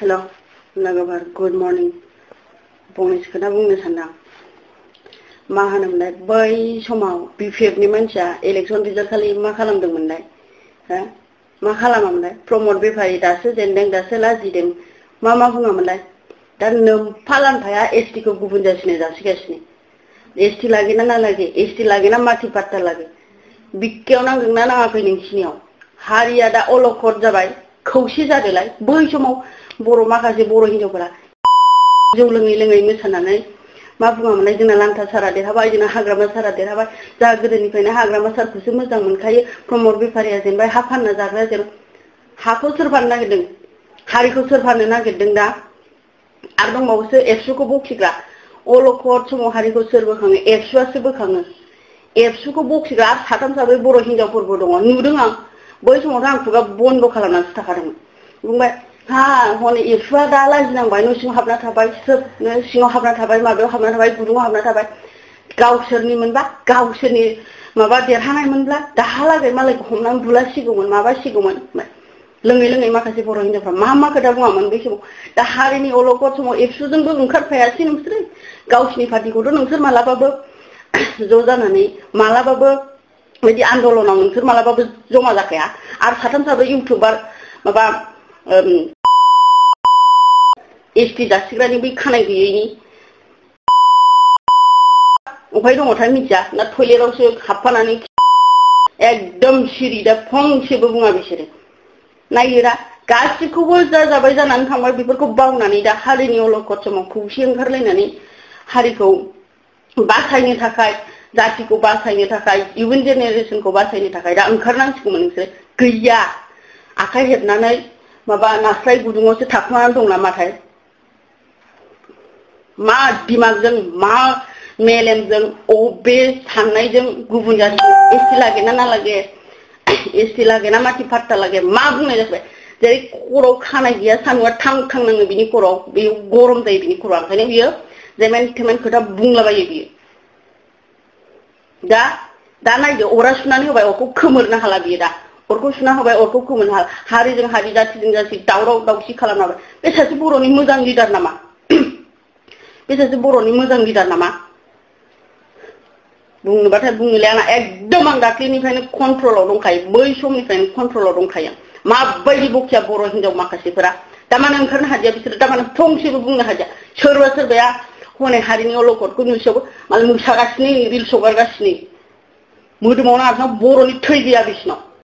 hello लोगोफोर good morning फंनैसो खोथा बुंनो सानदां मा होनोमोनलाय बै समाव बिपिएफनि मानसिया इलेक्सन रिजाल्ट खालि मा खालामदोंमोनलाय हो मा खालामामोनलाय प्रमद बेफारि दासो जेनदों दासो लाजिदों मा बुङामोनलाय दा नोमफा लानफाया एसटि खौ गुबुन जासिनो जासिगासिनो एसटि लागेना ना लागे एसटि लागेना माथि पाट्टा लागे बिक्कायाव नांदोंना नाङाखै नोंसिनियाव हारिया दा अलखद जाबाय खौसे जादोलाय बै समाव बर' माखासे बर' हिनजावफोरा जौ लोङै लोङै मोसानानै मा बुङामोनलाय जोंना लांथा सारा देरहाबाय जोंना हाग्रामा सारा देरहाबाय जा गोदोनिफ्रायनो हाग्रामा सारखौसो मोजां मोनखायो प्रमद बेफारिया जेनबाय हा फानना जाग्रा जेन हाखौ सोर फाननो नागिरदों हारिखौ सोर फाननो नागिरदों दा आरो दंबावोसो एबसुखौ बखिग्रा अलखद समाव हारिखौ सोर बोखाङो एबसुआसो बोखाङो एबसुखौ बखिग्रा साथाम साब्रै बर' हिनजावफोरबो दङ नुदों आं बै समावथ' आं खुगा बन्द खालामनानैसो थाखादोंमोन बुंबाय हा हनै एबसुआ दा लाजिनांबाय न' सिङाव हाबना थाबाय सोरनो सिङाव हाबना थाबाय माबायाव हाबना थाबाय गुदुङाव हाबना थाबाय गावसोरनिमोनबा गावसोरनि माबा देरहानायमोनब्ला दाहालागै मालायखौ हमनानै बुलासिगौमोन माबासिगौमोन लोङै लोङै माखासे बर' हिनजावफ्रा मा खोथा बुङामोन बै समाव दा हारिनि अलखद समाव एबसुजोंबो ओंखारफायासै नोंसोरो गावसिनि पार्टिखौथ' नोंसोर मालाबाबो ज' जानानै मालाबाबो बिदि आन्दलनाव नोंसोर मालाबाबो जमा जाखाया आरो साथाम साब्रै इउटुबार माबा एसटि जासिग्रानि बै खानाय गैयैनि अफाय दङथाय मिथिया ना टयलेटावसो हाबफानानै एकदम सिरि दा फंसेबो बुङा बिसोरो नायोरा गासिखौबो जाबाय जानानै थांबाय बेफोरखौ बावनानै दा हारिनि अलखद समाव खौसे ओंखारलायनानै हारिखौ बासायनो थाखाय जातिखौ बासायनो थाखाय इयुन जेनेरेसनखौ बासायनो थाखाय दा ओंखारनांसिगौमोन नोंसोर गैया आखाइ हेबनानै माबा नास्राय गुदुङावसो थाखुमानानै दं नामाथाय मा दिमागजों मा मेलेमजों अबे साननायजों गुबुन जाति एसटि लागेना ना लागे एसटि लागेना माथि पाट्टा लागे मा बुंनाय जाबाय जेरै खर'आव खानाय गैया सानदुंआ थां नाङो बिनि खर'आव बेयो गरम जायो बिनि खर'आ ओंखायनो बियो जेमेन थेमेन खोथा बुंलाबायो बियो दा नायदो अरा सुनानै होबाय अरखौ खोमोरनो हाला बियो दा अरखौ सुना होबाय अरखौ खोमोरनो हाला हारिजों हारि जातिजों जाति दावराव दावसि खालामना होबाय बे सासे बर'नि मोजां लिडार नामा बे सासे बर'नि मोजां लिडार नामा बुंनोबाथाय बुंनोलाय आंना एकदम आं दाख्लैनिफ्रायनो कन्ट्रलाव दंखायो बै समनिफ्रायनो कन्ट्रलाव दंखायो माबायदि बखिया बर' हिनजाव माखासेफोरा दामानो ओंखारनो हादिया बिसोरो दामानो फंसेबो बुंनो हादिया सोरबाया हनै हारिनि अलखदखौ नुसेयावबो मालाय मोसागासिनो रिल्स हगारगासिनो मोदोमावनो आथिङाव बर'नि थै गैया बिसिनाव